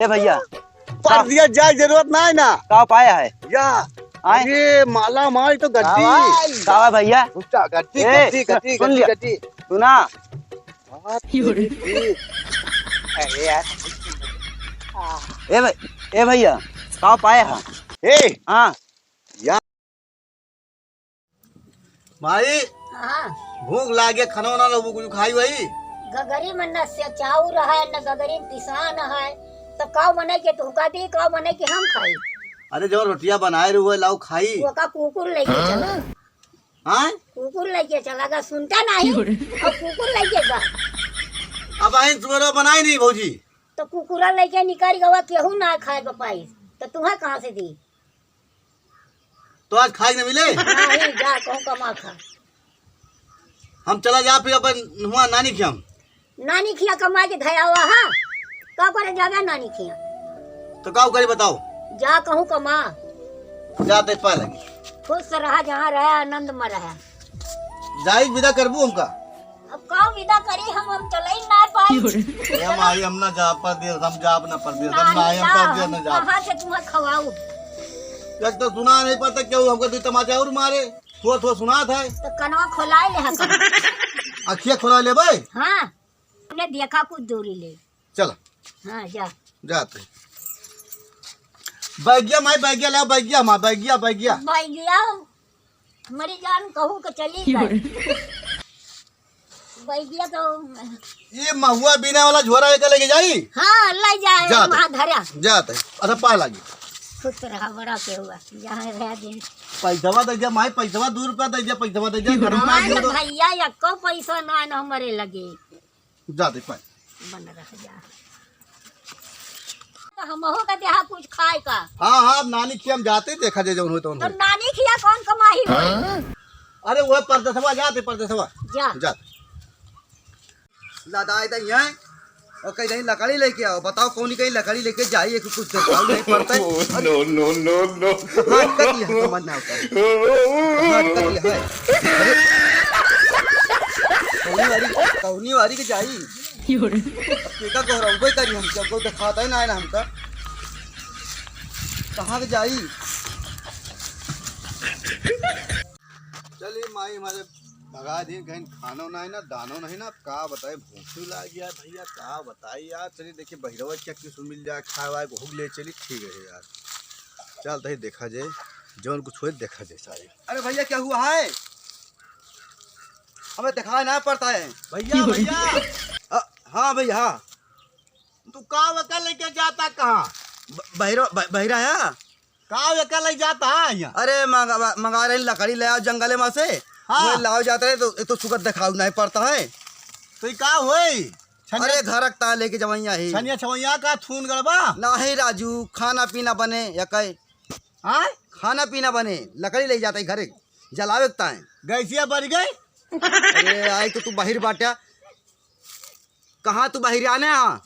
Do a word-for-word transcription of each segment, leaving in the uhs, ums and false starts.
ए भैया, पर दिया जाए, जरूरत ना है ना। का पाया है? या। आए? अरे माला माल तो गड्डी। का बा भैया? रुक जा, गड्डी, ए, गड्डी, गड्डी, सुन गड्डी, लिया। गड्डी। सुना। बात तेरी की। अरे यार। ए भाई, ए भैया, का पाया है? ए। हाँ। या। माई, हाँ। भूख लागे, खाना वाना लोग कुछ खाई वही? गगरी में न से चाउर है, न गगरी में पिसान है, तो काव मने के तू का दी, काव मने के हम खाई? अरे, जो रोटियां बनाए रहे हुए, लाओ खाई। वो का कुकुर लेके चला। हाँ? कुकुर लेके चला गा, सुनता नहीं? अब कुकुर लेके गा। अब आइन तुम्हारा बनाई नहीं, भौजी। तो कुकुरा लेके निकल गवा, केहू ना खाए के पाई, तो तुम्हें कहाँ से दी? तो आज खाए के न मिले? नहीं, जा, कहूँ कमा खा। हम चला जा फिर अपन हुआ नानी खिया हम। नानी खिया कमा के धयावा, हाँ? का करे जाबे नानी खिया? तो का करी बताओ? जा कहूँ कमा। जा ते पा लगी। खुश रहा, जहाँ रहा, आनंद में रहा। जाई विदा करबू हमका। अब का विदा करी हम, हम चलई ना पाई। ए माई, हम ना जा परदेस, हम जाब ना परदेस, हम ना, ना, हम ना, परदेस हम ना जाब। कहाँ से तुम्हें खवाऊ? एक तो सुना नहीं पड़ता केहू, हमको दो तमाचा और मारे, थोड़ा थोड़ा सुनात है। तो कनवा खोलाए ले हम। अखिया खोला ले भाई। हाँ, हमने देखा कुछ दूरी ले। चला। हाँ, जा। जाते। बैगिया माई, बैगिया ला, बैगिया माई, बैगिया, बैगिया। बैगिया, मरी जान कहूँ के चली गई। बैगिया तो ये महुआ बीने वाला झोरा लेके लेके जाई? हाँ, ले जाए, जाते। वहाँ धरा। जाते। अच्छा, पाए लागी। खुश रहा, बड़ा के हुआ, जहाँ रह दिन। पैसवा दे जा माई, पैसवा दो रुपया दे जा, पैसवा दे जा, घर में हाँ, दे दो। भैया, एको पैसा ना न हमारे लगे। जा दे पाए। बन रह जा। तो हमहू का देहा कुछ खाए का। हाँ, हाँ, अब नानी खिया हम जाते, देखा जाए जौन होई तौन तब होई। नानी खिया कौन कमाही होई? अरे वो परदेसवा जाते, परदेसवा। जा। जा। लदाई दई है। और कहीं नहीं लकड़ी लेके आओ, बताओ कौन कहीं लकड़ी लेके जाई, एक कुछ देखाई नहीं पड़ता है। Oh, no, no, no, no। हाथ का दिया, समझ ना होता है। हाथ का दिया है। अरे। कौनी वारी, कौनी वारी के जाई? अब केका गोहराउबे करी हमके, अब कोई देखाता ही ना है ना हमका। कहाँ के जाई? चलिए माई हमारे भगा दिन, कहीं खानो नहीं ना, दानो नहीं ना, अब का बताई, भूख भी लाग गया भैया, का बताई यार। चलिए देखिए बहिरवा क्या कुछ मिल जाए, खाए वाए, भूख ले चली, ठीक है यार। चल तही देखा जाए, जौन कुछ होए देखा जाए सारे। अरे भैया क्या हुआ है? हमें दिखाई ना पड़ता है। भैया, भैया। अ, हाँ भैया, हाँ। तू का वका लेके जाता कहाँ? ब-, बहिरो-, ब-, बहिरा है? का वका ले जाता है यहाँ? अरे मंगा, मंगा रहे लकड़ी ले आओ जंगले में से। हाँ। वो लाओ जाता है तो, तो सुगत दिखाऊ नहीं पड़ता है। तो ये का होई? छनिया अरे घरक ता लेके जवैया ही। छनिया छवैया का थून गड़बा? नहीं राजू, खाना पीना बने या कहे। हाँ? खाना पीना बने, लकड़ी ले जाता है घरे, जलावे के ताए। गैसिया बढ़ गई? अरे आई तो तू बाहिर बाट्या, कहाँ तू बाहिर आने हाँ?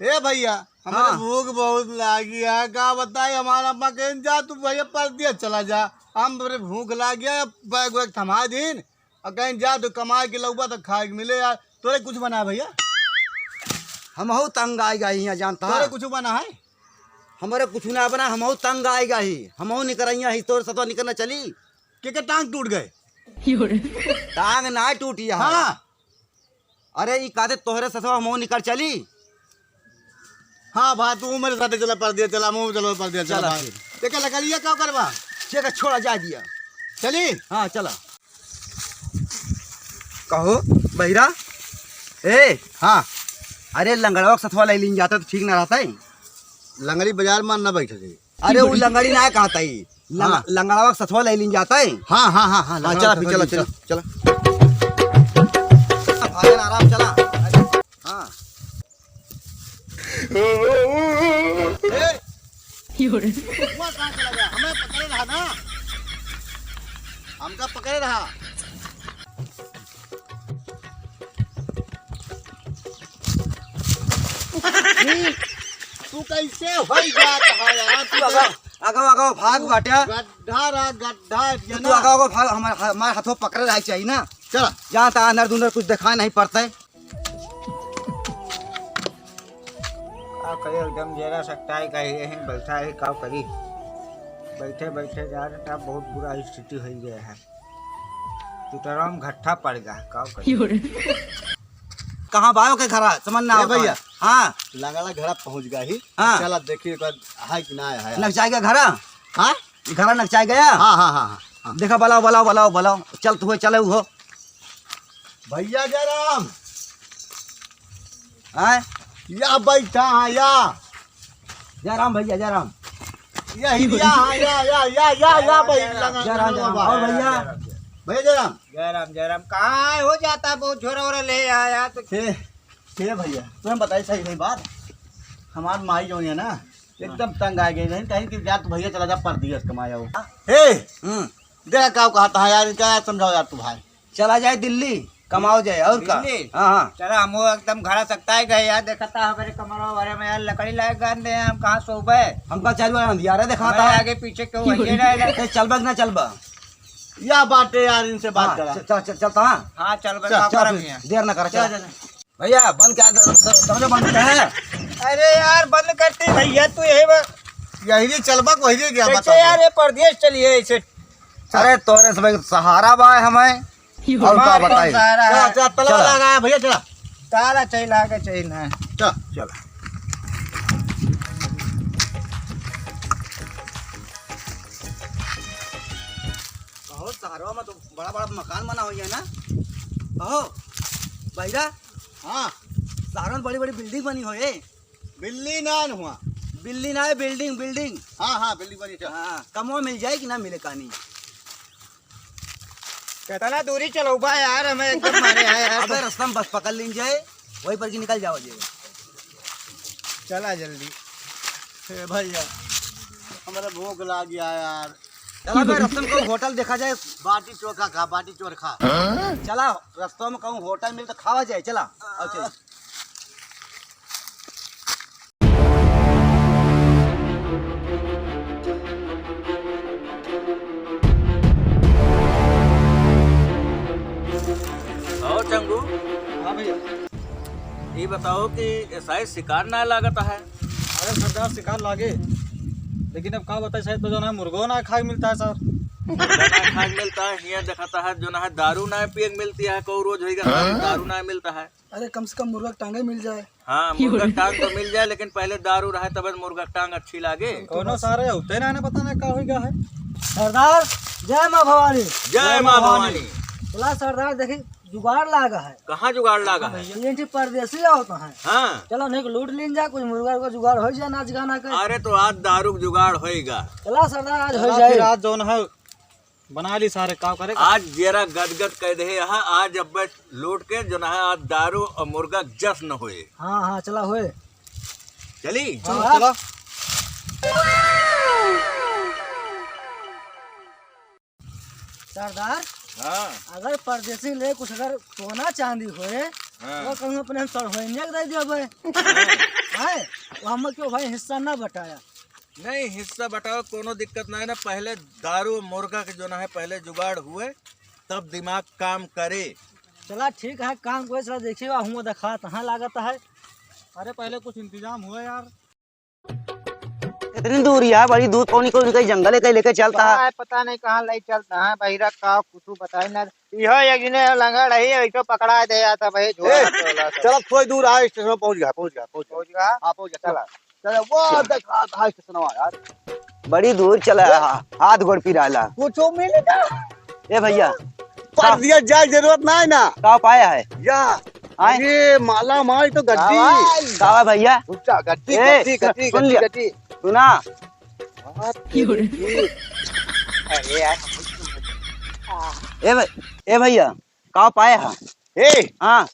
ए भैया, हमारे हाँ। भूख बहुत लागी है, का बताई हमारा अम्मा कहीं जा तू भैया परदेस चला जा, हम बड़े भूख लागी है, बैग वैग थमा दीन, और कहीं जा तू कमाए के लउबा तो खाए के मिले यार, तोरे कुछ बना है भैया? हमहू तंग आइ गए हियाँ जानता तोरे है? कुछ बना है? हमरे कुछ ना बना, हमहू तंग आइ गए ही, हमहू निकरैया ही, तोरे सतवा निकरना चली? के के टांग टूट गए? टांग ना टूटी है। हाँ। अरे, ई कहते तोहरे ससुरा मुँह निकर चली। हाँ, भाई, तू मेरे साथे चला, परदेस चला, मुँह चला, परदेस चला, चला भाई। फिर। देखा, लकड़िया का करबा? ठीक है, छोड़ा, जा दिया। चली? हाँ, चला। कहो, बहिरा? ए, हाँ। अरे, लंगड़वा के सथवा ले लीन जाता तो ठीक ना रहता है? लंगड़ी बाजार में ना बैठे थे। अरे, वो लंगड़ी ना कहता ही। लंग-, हाँ। लंगड़वा के सथवा ले लीन जाता है। हाँ, हाँ, हाँ, हाँ, हाँ, लंगड़ा चला, के फिर सथवा चला, ले चला, चला। चला। भागन आराम चला। हाँ। ए, यो रे। हुआ कहाँ चला गया? हमें पकड़े रहा ना। हमका पकड़े रहा। तू कैसे हो जात है यार? तू आगा, आगा, आगा, भाग बाट्या। गड्ढा रहा, गड्ढा, तू जना। आगा, आगा, भाग, हमार, हमार हाथों पकड़े रहा चाहिए ना। चला। जहाँ तहाँ अंदर दुंदर कुछ दिखाई नहीं पड़ता है। का करी, एकदम जरा सकता है कहीं यहीं बैठा है, का करी। बैठे बैठे जा रहे, बहुत बुरा स्थिति हो गया है। तुतराम घट्ठा पड़ गया, का करी। कहाँ बायो के घरा, समझ ना ए आवता भैया। है। हाँ। लंगड़ा घरा पहुँच गया ही। हाँ। चला देखिए, एक बार है कि ना है। नकचाई के घरा? हाँ? ई घरा नकचाई गया? हाँ, हाँ, हाँ, हाँ, हाँ। देखा, बलाओ, बलाओ, बलाओ, बलाओ। चल, तू हो, चले हो। भैया जयराम। आय? या बैठा है, या। जयराम भैया, जयराम। या ही, या, हाँ, या, या, या, या, या, भाई, जयराम, लगा, जयराम, लगा, जयराम। और भैया? भैया जयराम। जयराम, जयराम। कहाँ हो जाता है, बहुत झोरा वोरा ले आया तो। हे, हे भैया, तुम बताई सही नहीं बात। हमार माई जो है ना, एकदम तंग आ गई रही, कहीं कि जा तू भैया चला जा परदेस कमाया हो। हे, हम्म। देखा का कहता है यार, इनका यार समझाओ यार तू भाई। चला जाए दिल्ली, कमाओ जाए, और का? दिल्ली? हाँ, हाँ। चला, हम वो एकदम घरा सकता है गए यार, देखता हमारे कमरा वगैरह में यार लकड़ी लाए गन दे, हम कहाँ सोबे? हमका चार बार अंधियारा देखा हमारे था। आगे पीछे क्यों वही रहेगा? ए, चलबा कि ना चलबा? या बात है यार, इनसे बात हाँ, करा। चल, चल, चल, चलता, हाँ। हाँ, चलबे, चल, का चल, करम फिर है? देर ना करा, चल, चल। चल, चल। भैया, बंद क्या कर, कर, समझो बंद क्या है? अरे यार, बंद करती भैया, तू यही बा-, यही रे चलबा, वही रे गया, कैसे बता दो। यार, ये परदेस चलिए ऐसे? अरे, तोरे से भाई सहारा बा हमें, और का हमार बताई? सहारा चला, है। चला, तला चला। लगा भैया, चला। ताला चाहिए, लागे चाहिए ना। चल। चला। बहुत शहरों में तो बड़ा बड़ा मकान बना हुआ है ना। कहो, भैया, हाँ। सारन बड़ी बड़ी बिल्डिंग बनी हो ये। बिल्ली ना न हुआ। बिल्ली ना है, बिल्डिंग, बिल्डिंग। हाँ, हाँ, बिल्डिंग बनी, चल। हाँ, कमवा मिल जाए कि ना मिले कहानी। कितना दूरी चलौबा यार, हमें एकदम मारे है यार। अबे रास्ता में बस पकड़ लीन जाए, वहीं पर की निकल जाओ जे। चला जल्दी। हे भैया, हमारा भूख लाग गया यार। चला बे, रास्ता में कहूँ होटल देखा जाए। बाटी चोखा खा, बाटी चोखा। चला, रास्ता में कहूँ होटल मिल तो खावा जाए, चला। आओ, चला। और चंगू? हाँ भैया। ये बताओ कि ऐसा ही शिकार ना लागत है? अरे सरदार, शिकार लागे, लेकिन अब का बताए, शायद तो जो ना मुर्गो ना खाए मिलता है सर। मुर्गा ना खाए मिलता है, हियाँ दिखाता है जो ना है दारू ना पिए मिलती है, को रोज होइगा हाँ? दारू ना मिलता है। अरे कम से कम मुर्गा के टांगे मिल जाए। हाँ, मुर्गा के टांग तो मिल जाए, लेकिन पहले दारू रहे तब मुर्गा के टांग अच्छी लागे। कोनो सारे होते ना, ना पता ना का होइगा है। सरदार, जय माँ भवानी। जय माँ भवानी। बोला सरदार, देखी जुगाड़ लागा है। कहाँ जुगाड़ लागा है? ये परदेसी आवत है। हाँ। चला, नहीं लूट लीन जा, कुछ मुर्गा का जुगाड़ हो जाए, नाच गाना का। अरे तो आज दारू का जुगाड़ होइगा। चला सरदार, आज हो चला जाए। फिर आज जौन है बना ली सारे, का करे? आज जरा गदगद कह दे, यहाँ आज अब लूट के जौन है आज दारू और मुर्गा जश्न होए। हाँ, हाँ, चला होए। चली? हाँ, हाँ। चला। सरदार, हाँ। अगर परदेसी ले कुछ अगर सोना चांदी होए, हाँ। तो कहूँ अपने हम सड़होइया के दे देबे। हाँ। हैं? वो हम क्यों भाई हिस्सा ना बटाया? नहीं, हिस्सा बटाओ, कोनो दिक्कत ना है ना। पहले दारू मुर्गा के जो ना है, पहले जुगाड़ हुए, तब दिमाग काम करे। चला ठीक है, काम को चला देखिए, हुआ दिखात हाँ लागत है। अरे पहले कुछ इंतजाम हुआ यार। कितनी दूर है? बड़ी दूर, कौन कौन कहीं जंगल है, कहीं लेके चलता है। पता है, पता नहीं कहाँ ले चलता है, बहिरा का कुछ बताई ना। इहो एक जने लंगड़ है, ऐसो पकड़ा दे जाता भाई, झोला ए, झोला सब। चलो थोड़ी दूर आ, स्टेशन में पहुंच गया, पहुंच गया, पहुंच गया। पहुंच गया? हाँ, पहुंच गया, चला। चलो, वो चल। देख रहा था स्टेशन में यार। बड़ी दूर चला, ए? हा-, हाथ गोड़ पिराला। कुछ मिलेगा? ए भैया, पर दिया जाए, जरूरत ना है ना। का पाया है? या, आए? अरे माला माल तो गड्डी। का भाई? का भैया? रुक जा, गड्डी, ए, गड्डी, गड्डी, सुन गड्डी, लिया। गड्डी। सुना। बात तेरी की। अरे यार। ए भाई, ए भैया, का पाया है? ए, हाँ।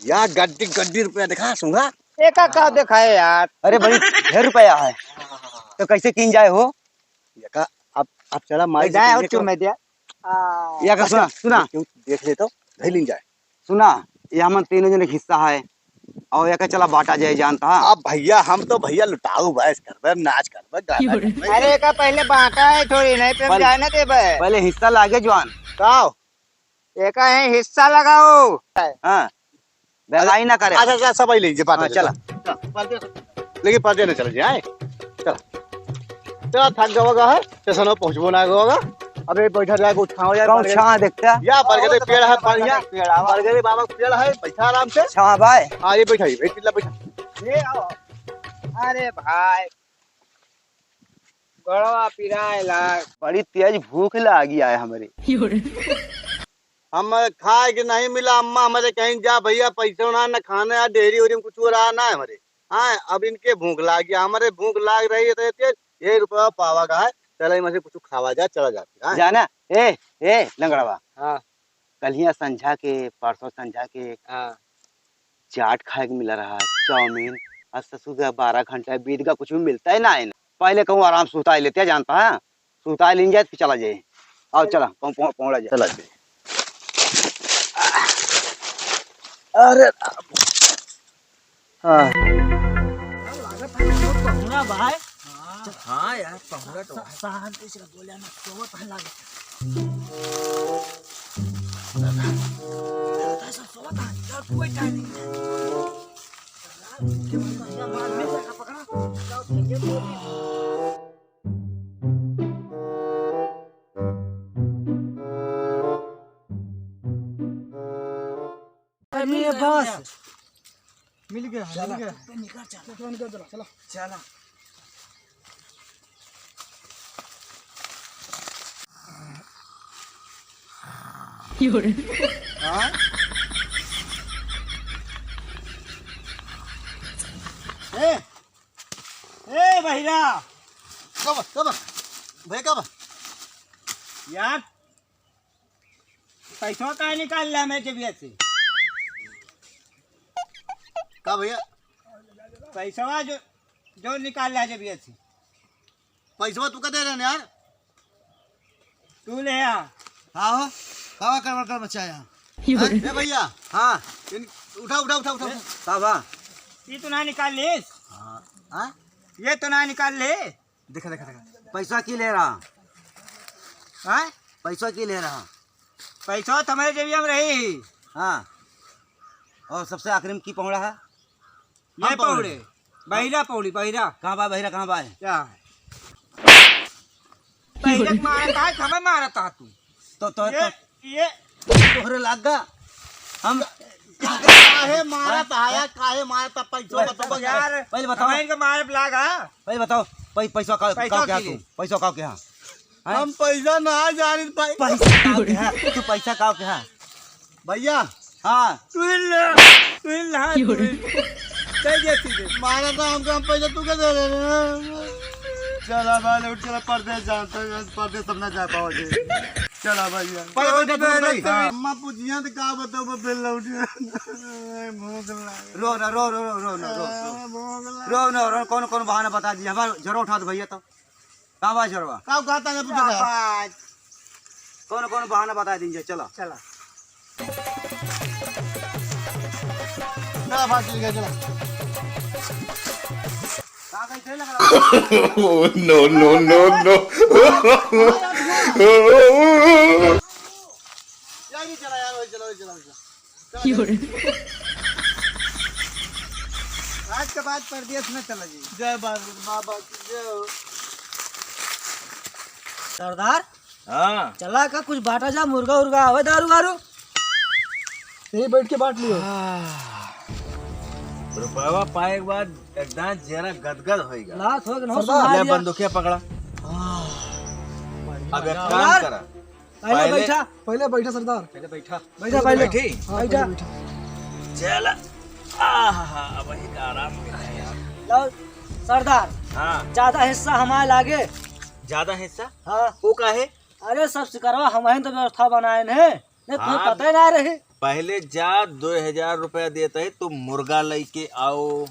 या गड्डी, गड्डी रुपया दिखा, सुंघा। एका का दिखाए यार? अरे बड़ी ढेर रुपया है, तो कैसे कीन जाए हो? एका अब, अब चला माई से जाए हो, कहिए चुम्मे दिया। आ, या का सुना, सुना। क्यों देख ले तो, धई लीन जाए। सुना, ये हमन तीनों जने के हिस्सा है, और एका चला बांटा जाए, जानता है? अब भैया, हम तो भैया लुटाऊ भैंस करबे, नाच करबे, गाना करबे। अरे, एका पहले बांटा है थोड़ी, नहीं पे हम पहले, जाए ना देबे। पहले हिस्सा लागे, जवान। का? एका है हिस्सा लगाओ। हाँ, बेलाई ना करे। अच्छा, अच्छा, सब आई लीजिए, बांटा हाँ, जाए। चला। चल, बांट दे। लेकिन परदेस न चल जाए। चला, चला, थक गवा गा है, स्टेशन पहुँचबो ना गवा गा। अबे बैठा जाए, कुछ खाओ यार, कौन बरगद छाँह देखता? या बरगद के पेड़ है, बढ़िया। पेड़ आवा। बरगद बाबा के पेड़ है, बैठा आराम से। छाँह भाई। हाँ, ये बैठा, ये बैठ, बैठा। ये आओ। अरे भाई, गड़वा पिराए लाग। बड़ी तेज भूख लागी आए हमरे। हम खाए के नहीं मिला, अम्मा हमरे कहीं जा भैया, पैसा ना, न खाना या डेहरी ओहरी में कुछ रहा ना हमरे। हाँ, अब इनके भूख लाग गया, हमरे भूख लाग रही है तो ये, ये रुपया पावा का है, चला इनमें से कुछ खावा जा, चला जाते हैं। जाना, ए, ए, लंगड़वा। हाँ। कलिया संझा के, परसों संझा के हाँ। चाट खाए के मिला रहा, चाउमीन। आज ससुर के बारह घंटा बीत गया, कुछ भी मिलता ही ना है। पहले कहूँ आराम सुताई लेते, जानता है? सुताई लेन जाए, फिर चला जाए। आओ, चला, पौ-, पौ-, पौड़ा जाए। चला जाए। अरे, हाँ। लागत है, बहुत पहुना भाई। हाँ यार, पहुना तो है। शांति से बोले ना, सोवत है लागत। अरे बस। मिल गया, मिल गया। चला, निकल, चला, चला। चला। हाँ? ए, ए, बहिरा। कब, कब? भैया, कब? यार, पैसवा काहे निकाल ले हमें जेबिया से? का भैया? पैसवा जो, जो निकाल ले जेबिया से। पैसवा तू का दे रहे यार? तू ले आ। हाँ हो, का करवल कर बच्चा यहाँ? हाँ? ए भैया, हाँ, इन, उठा, उठा, उठा, उठा, उठा। का बा? ये तो ना निकाल लीस। हाँ, हाँ? ये तो ना निकाल ले। देखा, देखा, देखा। पैसा की ले रहा? हाँ? पैसा की ले रहा? पैसा तो हमारे जेबिया में रही। हाँ। और सबसे आखिरी में की पौड़ा है? ये हम पौड़े। पौड़े। बहिरा पौड़ी, बहिरा। कहाँ बा बहिरा, कहाँ बा? क्या? बहिरा के मारत है, हमें मारत है तू। तो, तो, ये, तो, ये। तोहरे लाग गा। हम काहे मारत आया, काहे मारत आ, पैसो बताओ। यार, पहले बताओ। हमें इनके मारे लाग, हाँ? पहले बताओ, पै-, पैसा का, पैसा का क्या की तू? ले? पैसा का क्या? हैं? हम पैसा ना जानित भाई। पैसा का क्या? तू पैसा का क्या? भैया। हाँ। तू ही ले, तू ही ला, तू ही। दे दे सीधे। मारा था हमको, हम पैसा तू का दे रहे हैं? चला भाई, उठ, चला परदेस जानते हैं, परदेस सब ना जा पाओगे। चला भैया। भाई, भाई, भाई, भाई। अम्मा पूछिया तो का बताओ, मैं बिल लौट। भूख लगा। रो ना, रो, रो, रो, रो ना, रो, रो। भूख लगा। रो ना, रो, कौन, कौन बहाना बता दिया? हमारा जरो उठा दो भैया तो। का बा छोरवा? का कहता है तू दादा? कौन, कौन बहाना बता दीजिए, चला। चला। चला, बात ठीक है, चला। का कहीं चले लगा? Oh, no, no, no, no। यार, ये चला यार, वही चला, वही चला, वही चला। आज के बाद परदेस न चला जी। जय बाबा, बाबा की जय हो। सरदार, हाँ। चला का कुछ बांटा जा, मुर्गा उर्गा आवे, दारू वारू। यही बैठ के बांट लियो। रुपया पाए के बाद एकदम जरा गदगद होइगा। लात हो गया, सरदार। ले बंदूकिया पकड़ा। अब एक काम करा। पहले पहले बैठा। पहले बैठा सरदार। पहले बैठा। बैठा पहले। बैठी? हाँ, बैठा। बैठा। चला। आहा, वही का आराम मिला यार। लो, सरदार। हाँ। ज्यादा हिस्सा हमारे लागे। ज्यादा हिस्सा? हाँ। वो काहे? अरे, सब सिकरवा हमहिन तो व्यवस्था बनाए ने। नहीं, कोई हाँ, पता ही ना रहे। पहले जा, दो हजार रुपया देता है, तू मुर्गा लेके आओ।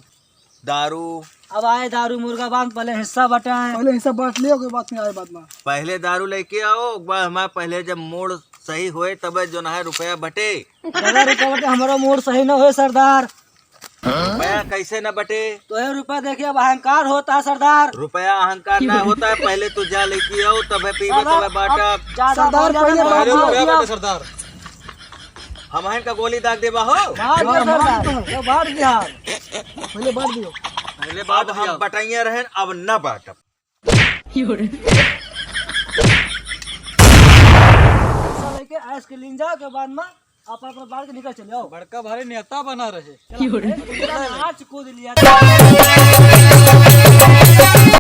दारू। अब आए दारू मुर्गा बांध, पहले हिस्सा बटाएं। पहले हिस्सा बांट लियो, कोई बात नहीं, आए बात में। पहले दारू लेके आओ, एक बार हमारे पहले जब मूड सही होए, तबे जो ना है रुपया बटे। दादा रुपया बटे, हमारा मूड सही न होए सरदार। रुपया कैसे न बटे? तो ये रुपया देखिए, अब अहंकार होता है सरदार। रुपया अहंकार ना होता है, पहले तू जा लेके आओ, तबे पीबे, सरदार, तबे बांटा। अब ज्यादा सरदार, बोल, ज्यादा पहले बोल, बांट दिया। सरदार। हमहन का गोली दाग देबा हो। बांट दिया सरदार, तो बांट दिया। पहले बांट दियो। पहले बात अब हम भैया। बटैया रहन, अब न बाटब। पैसा लेके आइसक्रीम लीन जाओ, के बाद में आप अपना बाहर के निकल चले आओ। बड़का भारी नेता बना रहे। चलो, पूरा नाच कूद लिया।